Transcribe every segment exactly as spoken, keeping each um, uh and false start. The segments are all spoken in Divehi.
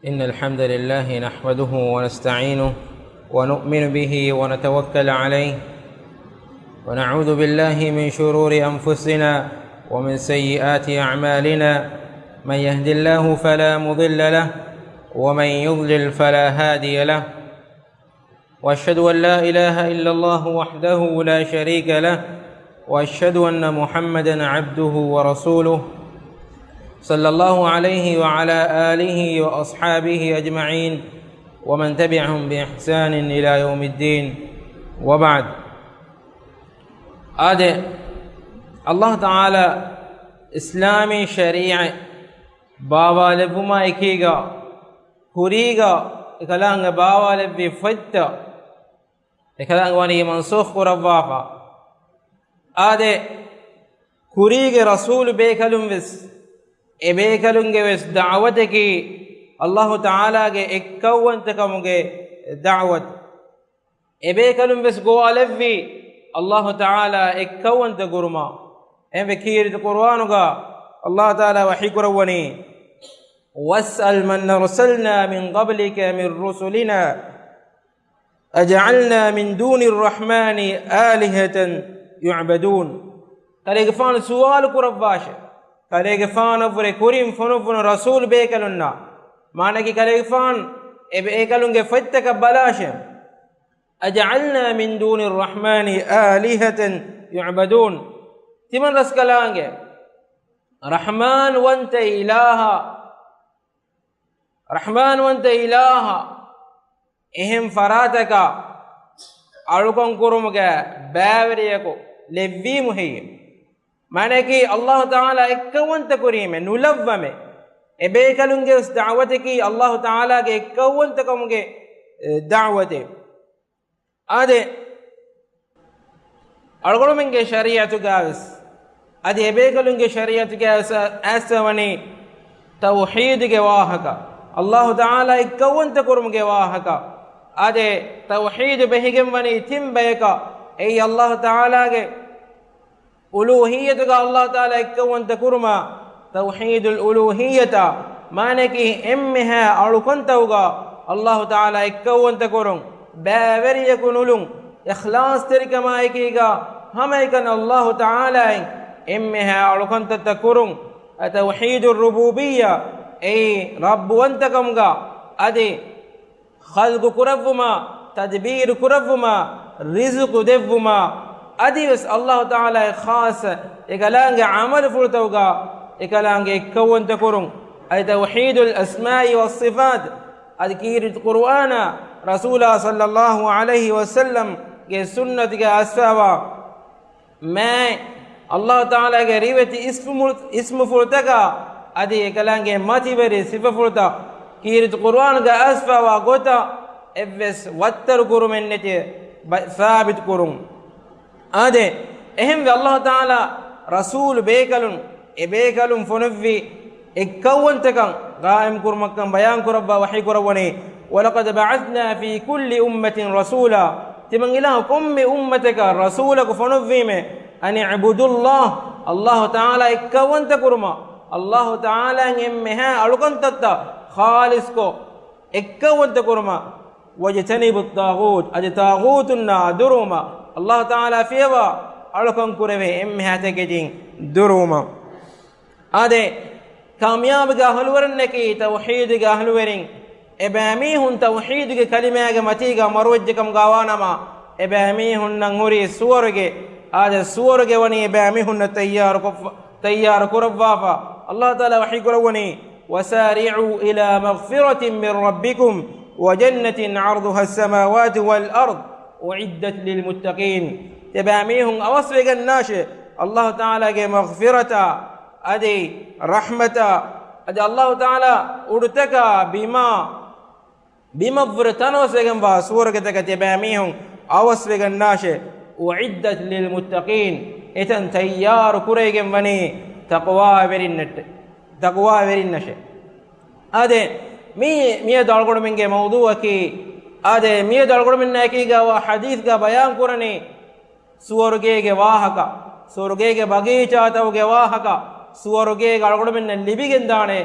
إن الحمد لله نحمده ونستعينه ونؤمن به ونتوكل عليه، ونعوذ بالله من شرور أنفسنا ومن سيئات أعمالنا. من يهد الله فلا مضل له، ومن يضلل فلا هادي له. وأشهد أن لا إله إلا الله وحده لا شريك له، وأشهد أن محمدا عبده ورسوله، صلى الله عليه وعلى آله وأصحابه أجمعين، ومن تبعهم بإحسان إلى يوم الدين، وبعد. އާދެ، އައްލާހު ތަޢާލާ އިސްލާމީ ޝަރީޢަތް ބާވާލެއްވުމާ އެކީގަ، ކުރީގަ އެކަލާނގެ ބާވާލެއްވި ފޮތްތައް އެކަލާނގެ ވަނީ މަންސޫޚް ކުރައްވާފަ. އާދެ، ކުރީގެ ރަސޫލު ބޭކަލުން ވެސް، އެ ބޭކަލުންގެ ވެސް ދަޢުވަތަކީ އައްލާހު ތަޢާލާގެ އެއްކައުވަންތަކަމުގެ ދަޢުވަތު. އެބޭކަލުން ވެސް ގޮވާލެއްވީ އައްލާހު ތަޢާލާ އެއްކައުވަންތަ ކުރުމަށް. އެހެންވެ، ކީރިތި ޤުރުއާނުގަ އައްލާހު ތަޢާލާ ވަޙީ ކުރައްވަނީ، واسأل من أرسلنا من قبلك من رسلنا أجعلنا من دون الرحمن آلهة يعبدون. ކަލޭގެފާނު ސުވާލު ކުރައްވާށެ، ކަލޭގެފާނަށްވުރެ ކުރިން ފޮނުއްވުނު ރަސޫލު ބޭކަލުންނާ، މާނައަކީ ކަލޭގެފާނު އެ ބޭކަލުންގެ ފޮތްތަކަށް ބަލާށެ. أجعلنا من دون الرحمن آلهة يعبدون. ތިމަން ރަސްކަލާނގެ ރަޙްމާން ވަންތަ އިލާހަށް، ރަޙްމާން ވަންތަ އިލާހަށް އެހެން ފަރާތަކަށް އަޅުކަން ކުރުމުގެ ބައިވެރިޔަކު ލެއްވީމު ހެއްޔެވެ؟ މާނައަކީ، އައްލާހު ތަޢާލާ އެއްކައުވަންތަ ކުރީމޭ، ނުލައްވަމޭ. އެބޭކަލުންގެ ވެސް ދަޢުވަތަކީ އައްލާހު ތަޢާލާގެ އެއްކައުވަންތަކަމުގެ، އެ، ދަޢުވަތެއް. އާދެ، އަޅުގަނޑުމެންގެ ޝަރީޢަތުގަ ވެސް، އަދި އެބޭކަލުންގެ ޝަރީޢަތުގަ ވެސް އައިސްފަ ވަނީ ތައުޙީދުގެ ވާހަކަ، އައްލާހު ތަޢާލާ އެއްކައުވަންތަ ކުރުމުގެ ވާހަކަ. އާދެ، ތައުޙީދު ބެހިގެން ވަނީ ތިން ބަޔަކަށް. އެއީ އައްލާހު ތަޢާލާގެ އުލޫހިއްޔަތުގަ އައްލާހު ތަޢާލާ އެއްކައުވަންތަ ކުރުމާ، ތައުޙީދުލް އުލޫހިއްޔަތާ، މާނައަކީ އެންމެހާ އަޅުކަންތަކުގަ އައްލާހު ތަޢާލާ އެއްކައުވަންތަ ކުރުން، ބައިވެރިޔަކު ނުލުން، އިޚްލާޞްތެރިކަމާއެކީގަ ހަމައެކަނި އައްލާހު ތަޢާލާއިން އެންމެހާ އަޅުކަންތައްތައް ކުރުން، އަ، ތައުޙީދުއް ރުބޫބިއްޔާ، އެއީ ރައްބުވަންތަކަމުގަ އަދި ޚަލްޤު ކުރައްވުމާ، ތަދްބީރު ކުރައްވުމާ، ރިޒުޤު ދެއްވުމާ، އަދިވެސް އައްލާހު ތަޢާލާގެ ޚާއްޞަ އެކަލާނގެ ޢަމަލުފުޅުތަކުގަ އެކަލާނގެ އެއްކައުވަންތަ ކުރުން، އަދި ތައުޙީދުލް އަސްމާއި ވައްޞިފާތް، އަދި ކީރިތި ޤުރުއާނާ، ރަސޫލާ ޞައްލައްލާހު ޢަލައިހި ވަސައްލަމްގެ ސުންނަތުގަ އައިސްފަވާ މާތް އައްލާހު ތަޢާލާގެ ރިވެތި އިސްމު-، އިސްމުފުޅުތަކާ އަދި އެކަލާނގެ މަތިވެރި ސިފަފުޅުތައް ކީރިތި ޤުރުއާނުގަ އައިސްފަވާ ގޮތަށް އެއްވެސް ވައްތަރު ކުރުމެއްނެތި ބަ-، ސާބިތު ކުރުން. އާދެ، އެހެންވެ އައްލާހު ތަޢާލާ ރަސޫލު ބޭކަލުން، އެ ބޭކަލުން ފޮނުއްވި އެއްކައުވަންތަކަން ގާއިމް ކުރުމަށްކަން ބަޔާން ކުރައްވާ ވަޙީ ކުރައްވަނީ، وَلَقَدْ بَعَثْنَا فِي كُلِّ أُمَّةٍ رَسُولًا. ތިމަން އިލާހު ކޮންމެ އުއްމަތަކަށް ރަސޫލަކު ފޮނުއްވީމޭ، أَنِ اعْبُدُوا اللَّهَ، އައްލާހު ތަޢާލާ އެއްކައުވަންތަ ކުރުމަށް، އައްލާހު ތަޢާލާއަށް އެންމެހާ އަޅުކަންތައްތައް ޚާލިޞްކޮށް، އެއްކައުވަންތަ ކުރުމަށް، وَاجْتَنِبُوا الطَّاغُوتَ، އަދި ޠާޣޫތުންނާ ދުރުވުމަށް، އައްލާހު ތަޢާލާ ފިޔަވާ އަޅުކަން ކުރެވޭ އެންމެހާ ތަކެތިން ދުރުވުމަށް. އާދެ، ކާމިޔާބުގެ އަހުލުވެރިންނަކީ ތައުޙީދުގެ އަހުލުވެރިން. އެބައިމީހުން ތައުޙީދުގެ ކަލިމާގެ މަތީގަ މަރުވެއްޖެކަމުގަ ވާނަމަ، އެބައިމީހުންނަށް ހުރީ ސުވަރުގެ. އާދެ، ސުވަރުގެ ވަނީ އެބައިމީހުންނަށް ތައްޔާރު ކޮށްފަ-، ތައްޔާރު ކުރައްވާފަ. އައްލާހު ތަޢާލާ ވަޙީ ކުރައްވަނީ، وَسَارِعُوا إِلَىٰ مَغْفِرَةٍ مِّن رَّبِّكُمْ وَجَنَّةٍ عَرْضُهَا السَّمَاوَاتُ وَالْأَرْضُ أُعِدَّتْ لِلْمُتَّقِينَ. ތިޔަބައިމީހުން އަވަސްވެގަންނާށޭ، އައްލާހު ތަޢާލާގެ މަޣްފިރަތާ، އަދި ރަޙްމަތާ، އަދި އައްލާހު ތަޢާލާ އުޑުތަކާ ބިމާ، ބިމަށްވުރެ ތަނަވަސްވެގެންވާ ސުވަރުގެތަކަށް ތިޔަބައިމީހުން އަވަސްވެގަންނާށޭ. أُعِدَّتْ لِلْمُتَّقِينَ. އެތަން ތައްޔާރު ކުރެވިގެން ވަނީ ތަޤްވާވެރިންނަށްޓެ-، ތަޤްވާވެރިންނަށެ. އާދެ، މި-، މިއަދު އަޅުގަނޑުމެންގެ މައުޟޫޢަކީ، އާދެ، މިއަދު އަޅުގަނޑުމެންނާ އެކީގަ ވާ ޙަދީޘްގަ ބަޔާން ކުރަނީ، ސުވަރުގޭގެ ވާހަކަ، ސުވަރުގޭގެ ބަގީޗާތަކުގެ ވާހަކަ، ސުވަރުގޭގަ އަޅުގަނޑުމެންނަށް ލިބިގެންދާނެ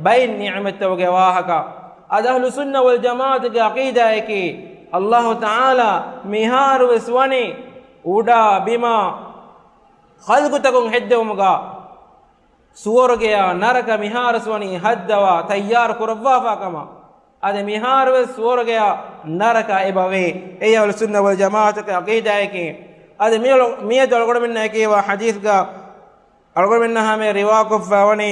ބައެއް ނިޢުމަތްތަކުގެ ވާހަކަ. އަދި އަހްލު ސުންނަ ވަލް ޖަމާޢަތުގެ ޢަޤީދާއަކީ، އައްލާހު ތަޢާލާ މިހާރުވެސް ވަނީ އުޑާ ބިމާ ޚަލްޤުތަކުން ހެއްދެވުމުގަ ސުވަރުގެޔާ ނަރަކަ މިހާރުވެސް ވަނީ ހައްދަވާ ތައްޔާރު ކުރައްވާފާ ކަމަށް. އަދި މިހާރުވެސް ސުވަރުގެޔާ ނަރަކަ އެބަވޭ. އެއީ އަހްލު ސުންނަ ވަލް ޖަމާޢަތުގެ ޢަޤީދާއަކީ. އަދި މިއަދު އަޅުގަނޑުމެންނަށް ކިޔަވާ ޙަދީޘްގަ އަޅުގަނޑުމެންނާ ހަމަޔަށް ރިވާކޮށްފަ ވަނީ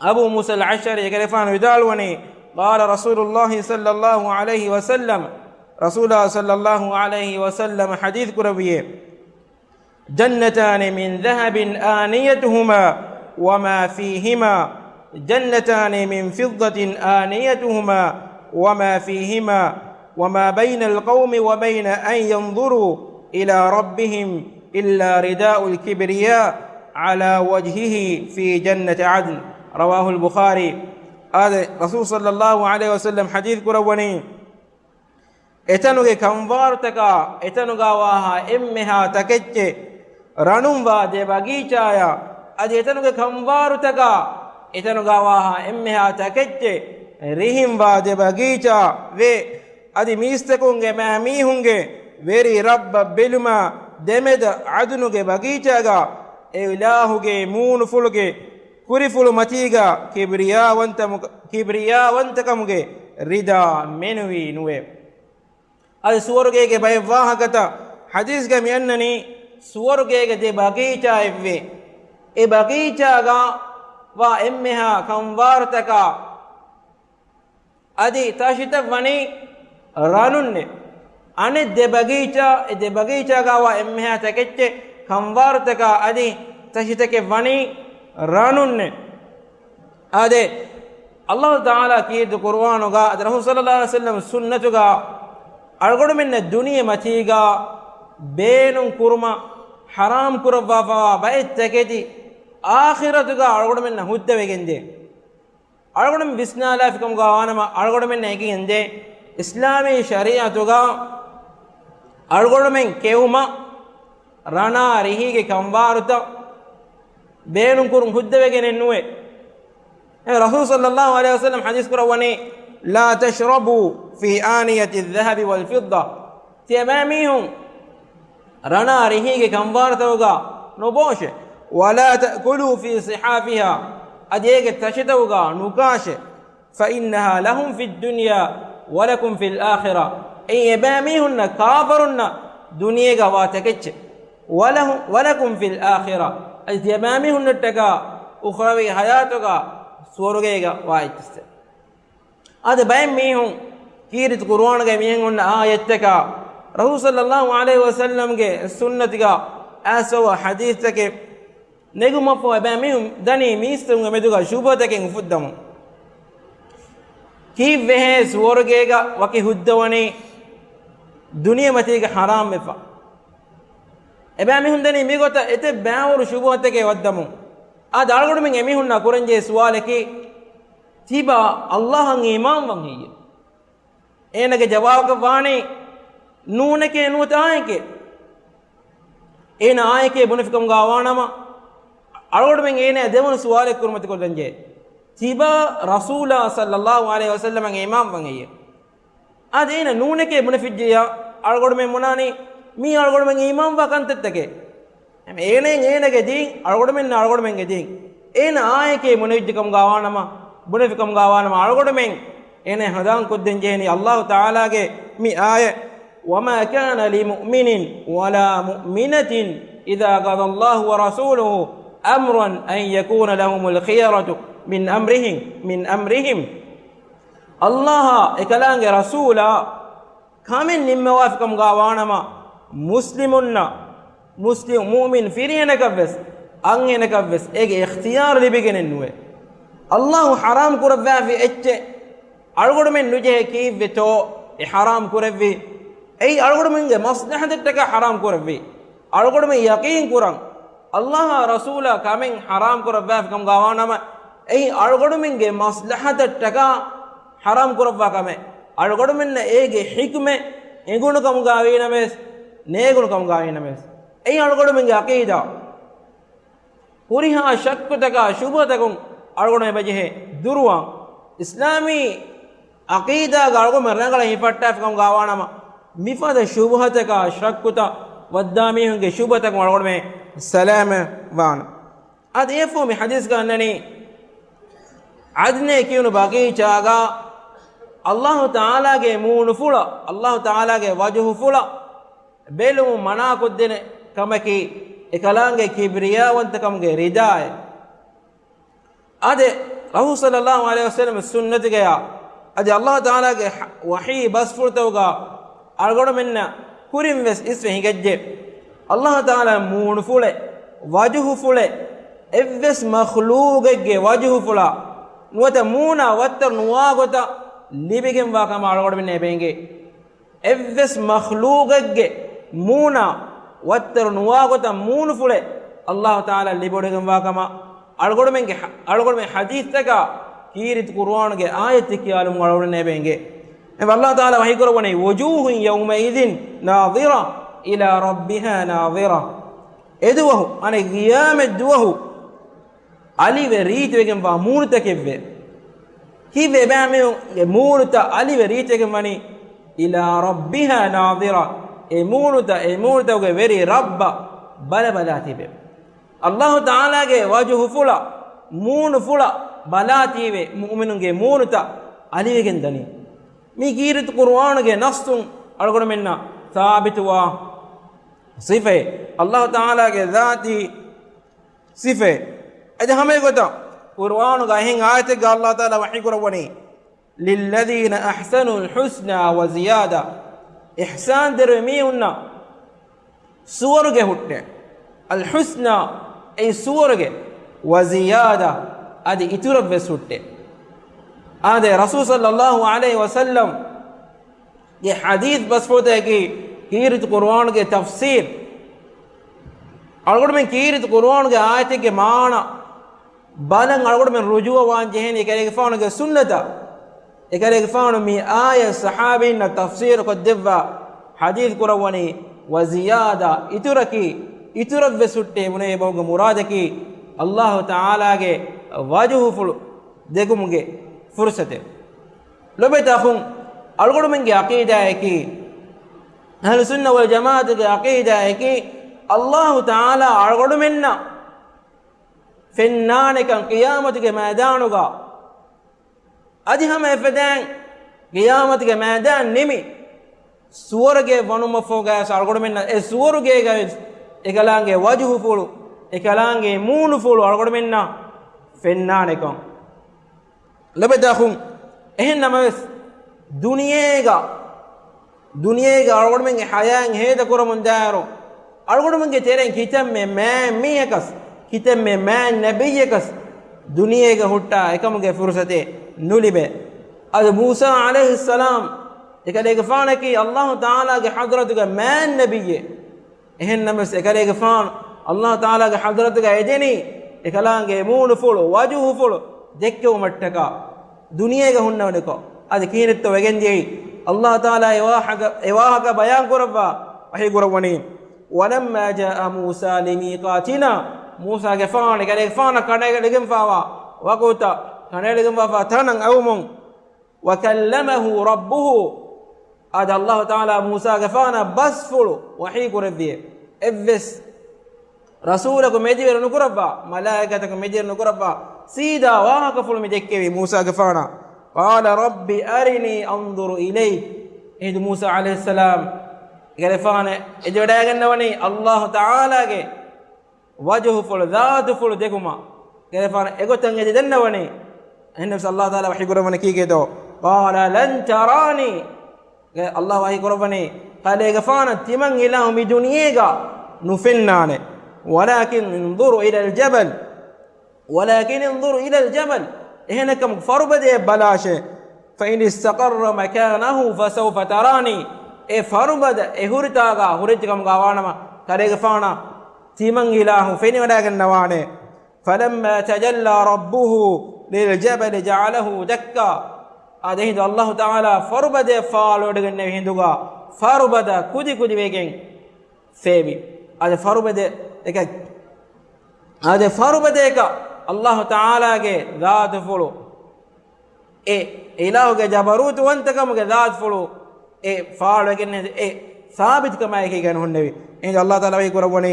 އަބޫ މޫސަލް އަޝްޢަރީ އެކަލޭގެފާނު ވިދާޅުވަނީ، قال رسول الله صلى الله عليه وسلم، ރަސޫލާ ޞައްލައްލާހު ޢަލައިހި ވަސައްލަމަ ޙަދީޘް ކުރެއްވިއޭ، جنتان من ذهب آنيتهما وما فيهما، جنتان من فضة آنيتهما وما فيهما، وما بين القوم وبين أن ينظروا إلى ربهم إلا رداء الكبرياء على وجهه في جنة عدن. رواه البخاري. އާދެ، ރަސޫލު ޞައްލައްލާހު ޢަލައިހި ވަސައްލަމަ ޙަދީޘް ކުރައްވަނީ، އެތަނުގެ ކަންވާރުތަކާ އެތަނުގާ ވާހާ އެންމެހާ ތަކެއްޗެއް ރަނުން ވާ ދެ ބަގީޗާޔާ، އަދި އެތަނުގެ ކަންވާރުތަކާ އެތަނުގާ ވާހާ އެންމެހާ ތަކެއްޗެއް ރިހިން ވާ ދެ ބަގީޗާ ވޭ. އަދި މީސްތަކުންގެ މާ މީހުންގެ ވެރި ރައްބަށް ބެލުމާ ދެމެދަށް ޢަދުނުގެ ބަގީޗާގާ އެ އިލާހުގެ މޫނުފުޅުގެ ކުރިފުޅު މަތީގާ ކިބްރިޔާވަންތަމު-، ކިބްރިޔާވަންތަކަމުގެ ރިދާ މެނުވީ ނުވޭ. އަދި ސުވަރުގޭގެ ބައެއް ވާހަކަތައް ޙަދީޘްގަ މިއަންނަނީ، ސުވަރުގޭގެ ދެ ބަގީޗާއެއްވޭ. އެ ބަގީޗާގާ ވާ އެންމެހާ ކަންވާރުތަކާ އަދި ތަށިތައް ވަނީ ރަނުންނޭ. އަނެއް ދެ ބަގީޗާ، އެ ދެ ބަގީޗާގާ ވާ އެންމެހާ ތަކެއްޗެއް ކަންވާރުތަކާ އަދި ތަށިތަކެއް ވަނީ ރަނުންނޭ. އާދެ، އައްލާހު ތަޢާލާ ކީރިތި ޤުރުއާނުގާ އަދި ރަސޫލު ޞައްލައްލާހު ޢަލައިހި ވަސައްލަމަ ސުންނަތުގާ އަޅުގަނޑުމެންނަށް ދުނިޔެ މަތީގާ ބޭނުން ކުރުމަށް ޙަރާމް ކުރައްވާފަވާ ބައެއް ތަކެތި އާޚިރަތުގާ އަޅުގަނޑުމެންނަށް ހުއްދަވެގެންދޭ. އަޅުގަނޑުމެން ވިސްނާލާފިކަމުގާ ވާނަމަ، އަޅުގަނޑުމެންނަށް އެނގިގެންދޭ، އިސްލާމީ ޝަރީޢަތުގާ އަޅުގަނޑުމެން ކެއުމަށް ރަނާ ރިހީގެ ކަންވާރުތައް ބޭނުންކުރުން ހުއްދަވެގެނެއް ނުވޭ. އެ ރަސޫލު ޞައްލައްލާހު ޢަލައިހި ވަސައްލަމަ ޙަދީޘް ކުރައްވަނީ، لا تشربوا في آنية الذهب والفضة. ތިޔަބައިމީހުން ރަނާ ރިހީގެ ކަންވާރުތަކުގާ ނުބޯށެ. ولا تأكلوا في صحافها. އަދި އޭގެ ތަށިތަކުގާ ނުކާށެ. فإنها لهم في الدنيا ولكم في الآخرة. އެއީ އެބައިމީހުންނަށް، ކާފަރުންނަށް ދުނިޔޭގަ ވާ ތަކެއްޗެއް. ولهم، ولكم في الآخرة. އަދި ތިޔަބައިމީހުންނަށްޓަކާ އުޚްރަވީ ޙަޔާތުގަ ސުވަރުގޭގަ ވާ އެއްޗިއްސެއް. އަދި ބައެއް މީހުން ކީރިތި ޤުރުއާނުގައި މިހެން ހުންނަ އާޔަތްތަކާ، ރަސޫލު ޞައްލައްލާހު ޢަލައިހި ވަސައްލަމްގެ ސުންނަތުގަ އައިސްފަވާ ޙަދީޘްތަކެއް ނެގުމަށްފަހު، އެބައިމީހުން ދަނީ މީސްތަކުންގެ މެދުގަ ޝުބުހަތަކެއް އުފުއްދަމުން. ކީއްވެހޭ ސުވަރުގޭގަ ވަކި ހުއްދަވަނީ ދުނިޔެމަތީގަ ޙަރާމްވެފަ؟ އެބައިމީހުން ދަނީ މިގޮތަށް އެތައް ބައިވަރު ޝުބުހަތަކެއް ވައްދަމުން. އާދެ، އަޅުގަނޑުމެން އެމީހުންނާ ކުރަންޖެހޭ ސުވާލަކީ، ތިބާ އައްލާހަށް އީމާންވަން ހެއްޔެވެ؟ އޭނާގެ ޖަވާބަކަށް ވާނީ، ނޫނެކޭ ނުވަތަ އާނއެކޭ. އޭނާ އާނއެކޭ ބުނެފިކަމުގާ ވާނަމަ، އަޅުގަނޑުމެން އޭނާ ދެވަނަ ސުވާލެއް ކުރުމަތިކޮށްލަންޖެހޭ. ތިބާ ރަސޫލާ ޞައްލައްލާހު ޢަލައިހި ވަސައްލަމަށް އީމާންވަން ހެއްޔެވެ؟ އާދެ، އޭނަ ނޫނެކޭ ބުނެފިއްޖެޔާ، އަޅުގަނޑުމެން ބުނާނީ، މީ އަޅުގަނޑުމެން އީމާންވާ ކަންތައްތަކޭ. އެހެން އޭނައިން އޭނަގެ ދީން، އަޅުގަނޑުމެންނަށް އަޅުގަނޑުމެންގެ ދީން. އޭނަ އާނއެކޭ ބުނެވިއްޖެކަމުގާ ވާނަމަ، ބުނެފިކަމުގާ ވާނަމަ، އަޅުގަނޑުމެން އޭނަ ހަނދާންކޮށްދޭން ޖެހެނީ އައްލާހު ތަޢާލާގެ މި އާޔަތް، وما كان لمؤمن ولا مؤمنة إذا قضى الله ورسوله أمرا أن يكون لهم الخيرة من أمرهم، من أمرهم. އައްލާހާ އެކަލާނގެ ރަސޫލާ ކަމެއް ނިންމަވާފިކަމުގާ ވާނަމަ، މުސްލިމުންނަށް، މުސްލިމް މުއުމިން ފިރިހެނަކަށްވެސް، އަންހެނަކަށްވެސް އޭގެ އިޚްތިޔާރު ލިބިގެނެއް ނުވޭ. އައްލާހު ޙަރާމް ކުރައްވާފި އެއްޗެއް އަޅުގަނޑުމެން ނުޖެހޭ ކީއްވެތޯ އެ ޙަރާމް ކުރެއްވީ؟ އެއީ އަޅުގަނޑުމެންގެ މަސްލަހަތަށްޓަކާ ޙަރާމް ކުރެއްވީ. އަޅުގަނޑުމެން ޔަޤީން ކުރަން، އައްލާހާ ރަސޫލާ ކަމެއް ޙަރާމް ކުރައްވާފިކަމުގާ ވާނަމަ، އެއީ އަޅުގަނޑުމެންގެ މަސްލަހަތަށްޓަކާ ޙަރާމް ކުރައްވާ ކަމެއް. އަޅުގަނޑުމެންނަށް އޭގެ ޙިކުމަތް އެނގުނު ކަމުގާ ވީނަމަވެސް، ނޭގުނު ކަމުގާ ވީނަމަވެސް، އެއީ އަޅުގަނޑުމެންގެ ޢަޤީދާ. ހުރިހާ ޝައްކުތަކާ ޝުބުހަތަކުން އަޅުގަނޑު އެބަޖެހޭ ދުރުވާން. އިސްލާމީ ޢަޤީދާގަ އަޅުގަނޑުމެން ރަނގަޅަށް ހިފައްޓާފިކަމުގަ ވާނަމަ، މިފަދަ ޝުބުހަތަކާ ޝައްކުތައް ވައްދާ މީހުންގެ ޝުބުހަތަކުން އަޅުގަނޑުމެން ސަލާމަތް ވާނަ. އަދި އެފު މި ޙަދީޘްގަ އަންނަނީ، ޢަދްނޭ ކިޔުނު ބަގީޗާގަ ﷲ ތަޢާލާގެ މޫނުފުޅަށް، ﷲ ތަޢާލާގެ ވަޖުހުފުޅަށް ބެލުމުން މަނާކޮށްދޭނެ ކަމަކީ، އެކަލާނގެ ކިބްރިޔާވަންތަކަމުގެ ރިދާއެއް. އާދެ، ރަސޫލު ޞައްލައްލާހު ޢަލައިހި ވަސައްލަމް ސުންނަތުގަޔާ، އަދި ﷲ ތަޢާލާގެ ވަޙީ ބަސްފުޅުތަކުގަ އަޅުގަނޑުމެންނަށް ކުރިން ވެސް އިސްވެ ހިނގައްޖެ. ﷲ ތަޢާލާ މޫނުފުޅެއް، ވަޖުހުފުޅެއް، އެއްވެސް މަޚްލޫގެއްގެ ވަޖުހުފުޅާ ނުވަތަ މޫނާ ވައްތަރު ނުވާ ގޮތަށް ލިބިގެންވާ ކަމަށް އަޅުގަނޑުމެންނަށް އެބަ އެނގޭ. އެއްވެސް މަޚްލޫގެއްގެ މޫނާ ވައްތަރު ނުވާ ގޮތަށް މޫނުފުޅެއް ﷲ ތަޢާލާ ލިބިވޮޑިގެންވާ ކަމަށް އަޅުގަނޑުމެންގެ ޙަ-، އަޅުގަނޑުމެން ޙަދީޘްތަކާ ކީރިތި ޤުރުއާނުގެ އާޔަތެއް ކިޔާލުމުން އަޅުގަނޑުމެންނަށް އެބަ އެނގޭ. އެ ﷲ ތަޢާލާ ވަޙީ ކުރައްވަނީ، "وجوه يومئذ ناضرة إلى ربها ناظرة." އެދުވަހު، އަނެއް ޤިޔާމަތް ދުވަހު، އަލިވެ ރީތިވެގެންވާ މޫނުތަކެއްވޭ. ކީއްވެ އެބައިމީހުންގެ މޫނުތައް އަލިވެ ރީތިވެގެން ވަނީ؟ "إلى ربها ناظرة." އެ މޫނުތައް، އެ މޫނުތަކުގެ ވެރި ރައްބަށް ބަލަބަލާ ތިބެ. ﷲ ތަޢާލާގެ ވަޖުހުފުޅަށް، މޫނުފުޅަށް ބަލާ ތީވެ މުއުމިނުންގެ މޫނުތައް އަލިވެގެން ދަނީ. މީ ކީރިތި ޤުރުއާނުގެ ނައްޞުން އަޅުގަނޑުމެންނަށް ސާބިތުވާ ސިފައެއް. ﷲ ތަޢާލާގެ ޒާތީ ސިފައެއް. އެދެ ހަމައެގޮތަށް ޤުރުއާނުގަ އެހެން އާޔަތެއްގަ ﷲ ތަޢާލާ ވަޙީ ކުރައްވަނީ، "للذين أحسنوا الحسنى وزيادة." އިޙްސާން ދެރަވި މީހުންނަށް ސުވަރުގެ ހުއްޓޭ. އަލް ޙުސްނާ، އެއީ ސުވަރުގެ، ވަޒިޔާދާ، އަދި އިތުރަށްވެސް ހުއްޓޭ. އާދެ، ރަސޫލު ޞައްލައްލާހު ޢަލައިހި ވަސައްލަމް ގެ ޙަދީޘް ބަސްފުޅުތަކަކީ ކީރިތި ޤުރުއާނުގެ ތަފްސީރު. އަޅުގަނޑުމެން ކީރިތި ޤުރުއާނުގެ އާޔަތެއްގެ މާނަ ބަލަން އަޅުގަނޑުމެން ރުޖޫޢަވާން ޖެހޭނީ އެކަލޭގެފާނުގެ ސުންނަތަށް. އެކަލޭގެފާނު މި އާޔަތް ޞަޙާބީންނަށް ތަފްސީރު ކޮށްދެއްވާ ޙަދީޘް ކުރައްވަނީ ވަޒިޔާދާ، އިތުރަކީ، އިތުރަށްވެސް ހުއްޓޭ ބުނެވޭ ބަހުގެ މުރާދަކީ ﷲ ތަޢާލާގެ ވަޖުހުފުޅު ދެކުމުގެ ފުރުޞަތެއް. ލޮބެތި އަޚުން، އަޅުގަނޑުމެންގެ ޢަޤީދާއަކީ، އަހްލު ސުންނަ ވަލް ޖަމާޢަތުގެ ޢަޤީދާއަކީ، ﷲ ތަޢާލާ އަޅުގަނޑުމެންނަށް ފެންނާނެކަން ޤިޔާމަތުގެ މައިދާނުގަ. އަދި ހަމަ އެފަދައިން ޤިޔާމަތުގެ މައިދާން ނިމި، ސުވަރުގެ ވަނުމަށްފަހުގައި އަޅުގަނޑުމެންނަށް އެ ސުވަރުގޭގަ ވެސް އެކަލާނގެ ވަޖުހުފުޅު، އެކަލާނގެ މޫނުފުޅު އަޅުގަނޑުމެންނަށް ފެންނާނެކަން. ލޮބެތި އަޚުން، އެހެން ނަމަވެސް، ދުނިޔޭގަ، ދުނިޔޭގަ އަޅުގަނޑުމެންގެ ޙަޔާތް ހޭދަކުރަމުންދާއިރު، އަޅުގަނޑުމެންގެ ތެރެއިން ކިތަންމެ މާތް މީހަކަސް، ކިތަންމެ މާތް ނަބިއްޔަކަސް ދުނިޔޭގަ ހުއްޓާ އެކަމުގެ ފުރުޞަތެއް ނުލިބޭ. އަދި މޫސާ ޢަލައިހިއްސަލާމް އެކަލޭގެފާނަކީ ﷲ ތަޢާލާގެ ޙަޟްރަތުގަ މާތް ނަބިއްޔެއް. އެހެން ނަމަވެސް، އެކަލޭގެފާނު ﷲ ތަޢާލާގެ ޙަޟްރަތުގަ އެދެނީ އެކަލާނގެ މޫނުފުޅު، ވަޖުހުފުޅު ދެއްކެވުމަށްޓަކާ، ދުނިޔޭގަ ހުންނަވަނިކޮށް. އަދި ކިހިނެއްތޯ ވެގެންދިޔައީ؟ ﷲ ތަޢާލާ އެ ވާހަކަ، އެ ވާހަކަ ބަޔާން ކުރައްވާ ވަޙީ ކުރައްވަނީ، "ولما جاء موسى لميقاتنا." މޫސާގެފާނު އެކަލޭގެފާނަށް ކަނޑައެޅިގެންފާވާ ވަގުތަށް، ކަނޑައެޅިގެންފާވާ ތަނަށް އައުމުން، "وكلمه ربه." އަދި ﷲ ތަޢާލާ މޫސާގެފާނަށް ބަސްފުޅު ވަޙީ ކުރެއްވިއޭ. އެއްވެސް ރަސޫލަކު މެދިވެރި ނުކުރައްވާ، މަލާއިކަތަކު މެދިވެރި ނުކުރައްވާ، ސީދާ ވާހަކަފުޅު މި ދެއްކެވީ މޫސާގެފާނަށް. "قال رب أرني أنظر إليك." އެހިނދު މޫސާ ޢަލައިހިއްސަލާމް ގެފާނަށް އެދިވަޑައިގަންނަވަނީ ﷲ ތަޢާލާގެ ވަޖުހުފުޅު، ޒާތުފުޅު ދެކުމަށް. ގެފާނަށް އެގޮތަށް އެދި ދެންނަވަނީ. އެހެންނަމަވެސް ﷲ ތަޢާލާ ވަޙީ ކުރައްވަނީ ކީކޭތޯ؟ "قال لن تراني." ﷲ ވަޙީ ކުރައްވަނީ، ކަލޭގެފާނަށް ތިމަން އިލާހު މި ދުނިޔޭގަ ނުފެންނާނެ. "ولكن انظر إلى الجبل." "ولكن انظر إلى الجبل." އެހެނެއްކަމު ފަރުބަދަޔަށް ބަލާށޭ. "فإن استقر مكانه فسوف تراني." އެ ފަރުބަދަ އެ ހުރިތާގަ ހުރެއްޖެ ކަމުގަ ވާނަމަ، ކަލޭގެފާނަށް ތިމަން އިލާހު ފެނިވަޑައިގަންނަވާނެ. "فلما تجلى ربه للجبل جعله دكا." އާދެ، އެހިނދު ﷲ ތަޢާލާ ފަރުބަދަޔަށް ފާޅުވެވަޑައިގެންނެވި ހިނދުގަ، ފަރުބަދަ ކުދިކުދިވެގެން ފޭބި. އާދެ، ފަރުބަދަ އެކަ، އާދެ، ފަރުބަދަ އެކަ ﷲ ތަޢާލާގެ ޒާތުފުޅު އެ އިލާހުގެ ޖަބަރޫތުވަންތަކަމުގެ ޒާތުފުޅު އެ ފާޅުވެގެން އެ ސާބިތުކަމާއެކީގަ ނުހުންނެވި. އެހިނދު ﷲ ތަޢާލާ ވަޙީ ކުރައްވަނީ،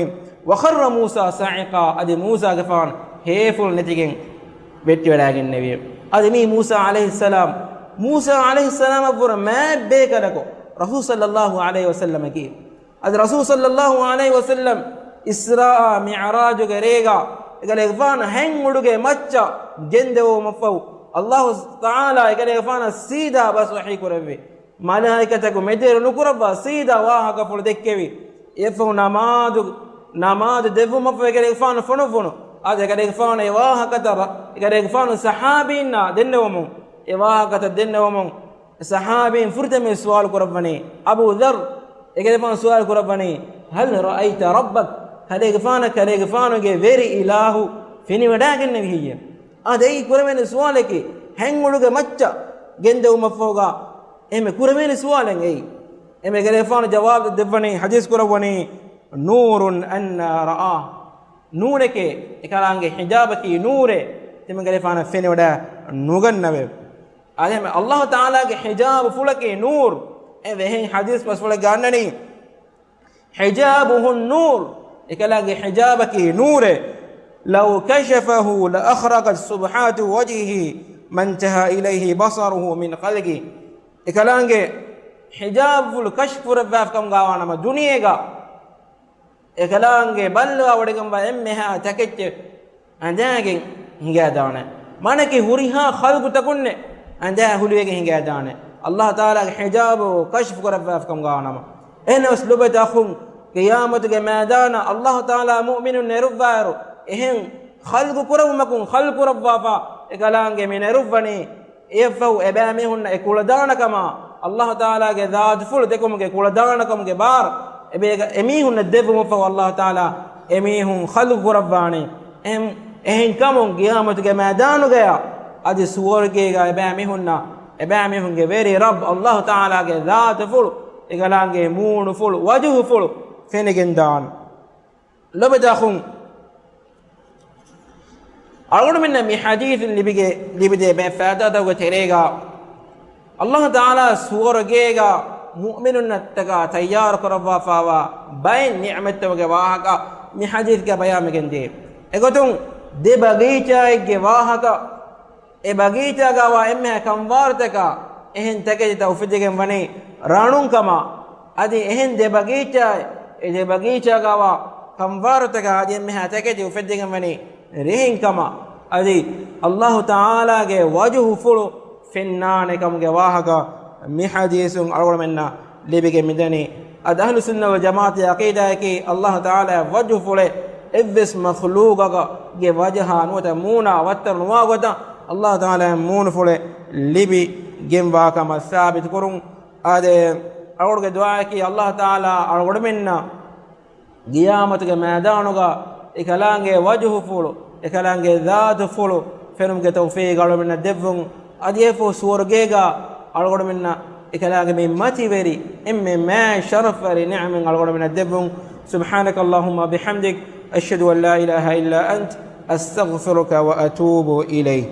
"وخر موسى صعقا." އަދި މޫސާގެފާނު ހޭފުޅު ނެތިގެން ވެއްޓިވަޑައިގެންނެވި. އަދި މީ މޫސާ ޢަލައިހިއްސަލާމް، މޫސާ ޢަލައިހިއްސަލާމަށްވުރެ މާތް ބޭކަލަކު ރަސޫލު ޞައްލައްލާހު ޢަލައިހި ވަސައްލަމަކީ. އަދި ރަސޫލު ޞައްލައްލާހު ޢަލައިހި ވަސައްލަމް އިސްރާއާ މިޢުރާޖުގެ ރޭގަ އެކަލޭގެފާނު ހެން އުޑުގެ މައްޗަށް ގެންދެވުމަށްފަހު، ﷲ ތަޢާލާ އެކަލޭގެފާނަށް ސީދާ ބަސް ވަޙީ ކުރެއްވި. މަލާއިކަތަކު މެދުއެރު ނުކުރައްވާ ސީދާ ވާހަކަފުޅު ދެއްކެވި. އެއަށްފަހު ނަމާދު، ނަމާދު ދެއްވުމަށްފަހު އެކަލޭގެފާނު ފޮނުފޮނު އަދި އެކަލޭގެފާނު އެ ވާހަކަތައް ރަ-، އެކަލޭގެފާނު ޞަޙާބީންނާ ދެންނެވުމުން، އެ ވާހަކަތައް ދެންނެވުމުން، ޞަޙާބީން ފުރަތަމަ ސުވާލު ކުރައްވަނީ، އަބޫ ޛައްރު، އެކަލޭގެފާނު ސުވާލު ކުރައްވަނީ، "هل رأيت ربك؟" ކަލޭގެފާނަށް ކަލޭގެފާނުގެ ވެރި އިލާހު ފެނިވަޑައިގެންނެވި ހެއްޔެވެ؟ އާދެ، އެއީ ކުރެވޭނެ ސުވާލަކީ. ހެން އުޑުގެ މައްޗަށް ގެންދެވުމަށްފަހުގަ އެންމެ ކުރެވޭނެ ސުވާލެއް އެއީ. އެންމެ ކަލޭގެފާނު ޖަވާބު ދެއްވަނީ، ޙަދީޘް ކުރައްވަނީ، "نور أنى رآه." ނޫރެކޭ، އެކަލާނގެ ހިޖާބަކީ ނޫރޭ، ތިމަން ކަލޭގެފާނަށް ފެނިވަޑައި ނުގަންނަވެ. އާދެ، އެހެން ﷲ ތަޢާލާގެ ހިޖާބު ފުޅަކީ ނޫރު. އެ ވެހެން ޙަދީޘް ބަސްފުޅެއް ގަންނަނީ، "حجابه النور." އެކަލާނގެ ހިޖާބަކީ ނޫރޭ. "لو كشفه لأحرقت سبحات وجهه ما انتهى إليه بصره من خلقه." އެކަލާނގެ ހިޖާބުފުޅު ކަޝްފު ކުރައްވާފަ ކަމުގައިވާނަމަ، ދުނިޔޭގަ އެކަލާނގެ ބައްލަވާވޮޑިގެންވާ އެންމެހާ ތަކެއްޗެއް އަނދައިގެން ހިނގައިދާނެ. މާނައަކީ ހުރިހާ ޚަލްޤުތަކުންނެއް އަނދައި ހުލިވެގެން ހިނގައިދާނެ. ﷲ ތަޢާލާގެ ޙިޖާބު ކަޝްފު ކުރައްވާފަ ކަމުގައިވާނަމަ. އެހެނަސް ލޮބުވެތި އަޚުން، ޤިޔާމަތުގެ މައިދާނަށް ﷲ ތަޢާލާ މުއުމިނުން ނެރުއްވާއިރު، އެހެން ޚަލްޤު ކުރެވުމަކުން ޚަލްޤު ކުރައްވާފަ، އެކަލާނގެ މި ނެރުއްވަނީ، އެއަށްފަހު އެބައިމީހުންނަށް އެ ކުޅަދާނަކަމާ، ﷲ ތަޢާލާގެ ޒާތުފުޅު ދެކުމުގެ ކުޅަދާނަކަމުގެ ބާރު އެބޭގަ-، އެމީހުންނަށް ދެއްވުމަށްފަހު ﷲ ތަޢާލާ އެމީހުން ޚަލްޤު ކުރައްވާނެ. އެހެން، އެހެންކަމުން ޤިޔާމަތުގެ މައިދާނުގަޔާ އަދި ސުވަރުގޭގަ އެބައިމީހުންނަށް، އެބައިމީހުންގެ ވެރި ރައްބު ﷲ ތަޢާލާގެ ޒާތުފުޅު، އެކަލާނގެ މޫނުފުޅު، ވަޖުހުފުޅު ފެނިގެންދާނެ. ލޮބުވެތި އަޚުން، އަޅުގަނޑުމެންނަށް މި ޙަދީޘުން ލިބިގެ-، ލިބިދޭ ބައެއް ފައިދާތަކުގެ ތެރޭގަ، ﷲ ތަޢާލާ ސުވަރުގޭގަ މުއުމިނުންނަށްޓަކާ ތައްޔާރު ކުރައްވާފައިވާ ބައެއް ނިޢުމަތްތަކުގެ ވާހަކަ މި ޙަދީޘްގަ ބަޔާންވެގެންދޭ. އެގޮތުން ދެ ބަގީޗާއެއްގެ ވާހަކަ، އެ ބަގީޗާގައިވާ އެންމެހާ ކަންވާރުތަކާ އެހެން ތަކެތިތައް އުފެއްދިގެން ވަނީ ރަނުން ކަމަށް، އަދި އެހެން ދެ ބަގީޗާއެއް، އެ ދެ ބަގީޗާގައިވާ ކަންވާރުތަކާ އަދި އެންމެހާ ތަކެތި އުފެއްދިގެން ވަނީ ރިހިން ކަމަށް، އަދި ﷲ ތަޢާލާގެ ވަޖުހުފުޅު ފެންނާނެ ކަމުގެ ވާހަކަ މި ޙަދީޘުން އަޅުގަނޑުމެންނަށް ލިބިގެން މިދަނީ. އަދި އަހްލު ސުންނަ ވަލް ޖަމާޢަތުގެ ޢަޤީދާއަކީ، ﷲ ތަޢާލާގެ ވަޖުހުފުޅެއް އެއްވެސް މަޚްލޫޤަކަށް ގެ ވަޖަހާ ނުވަތަ މޫނާ ވައްތަރު ނުވާ ގޮތަށް، ﷲ ތަޢާލާގެ މޫނުފުޅެއް ލިބިގެންވާ ކަމަށް ސާބިތު ކުރުން. އާދެ، އަޅުގަނޑުގެ ދުޢާއަކީ، ﷲ ތަޢާލާ އަޅުގަނޑުމެންނަށް ޤިޔާމަތުގެ މައިދާނުގަ އެކަލާނގެ ވަޖުހުފުޅު، އެކަލާނގެ ޒާތުފުޅު ފެނުމުގެ ތައުފީޤު އަޅުގަނޑުމެންނަށް ދެއްވުން. އަދި އެފޯ ސުވަރުގޭގަ އަޅުގަނޑުމެންނަށް އެކަލާނގެ މި މަތިވެރި އެންމެ މާތް ޝަރަފްވެރި ނިޢުމަތް އަޅުގަނޑުމެންނަށް ދެއްވުން. سبحانك اللهم وبحمدك، أشهد أن لا إله إلا أنت، أستغفرك وأتوب إليك.